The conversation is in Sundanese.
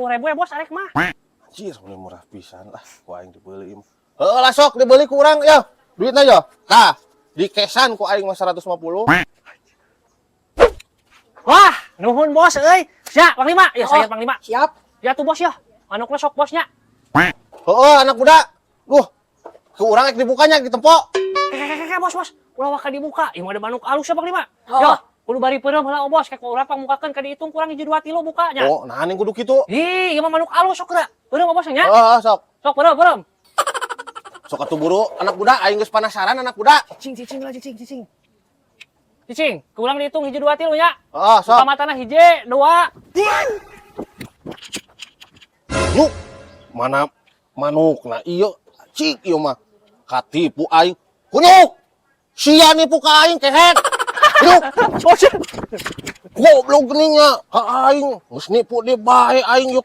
Ribu ya, Bos, arek mah. Anjir, meni murah pisan lah ku aing dibeli ieu mah. Heeh lah, sok dibeli ku urang ya. Duitna ya. Tah, dikesan ku aing mah 150. Wah, nuhun, Bos euy. Sia, Panglima. Ya, saya Panglima. Siap. Ya tuh, Bos, ya. Manukna sok, Bosnya. Heeh, anak muda. Duh, ku urang rek dibukanya ditempo. Keke, Bos, Bos. Ulah waka dibuka. Ieu mah ada manuk alus ya, Panglima. Oh. Ya, kudu bari peureum heula, oh, Bos. Kayak ku urang pangmukakeun ka dihitung kurang hiji dua tilu bukanya. Oh, nah ning kudu kitu. Ih, ieu mah manuk alus, sok geura. Peureum, oh, Bos, nya. Heeh, sok. Sok peureum, peureum. Sok atuh buru, anak muda, aing geus penasaran, anak muda. Cicing, cicing lah, cicing, cicing. Cicing, ku urang dihitung hiji dua tilu nya. Heeh, sok. Buka matana hiji, dua. Yuk, mana manukna ieu? Cik, ieu mah katipu aing. Kunyuk. Sia nipu ka aing, kehet. Yuk. Goblok geuning nya. Ka aing geus nipu di bae aing ieu.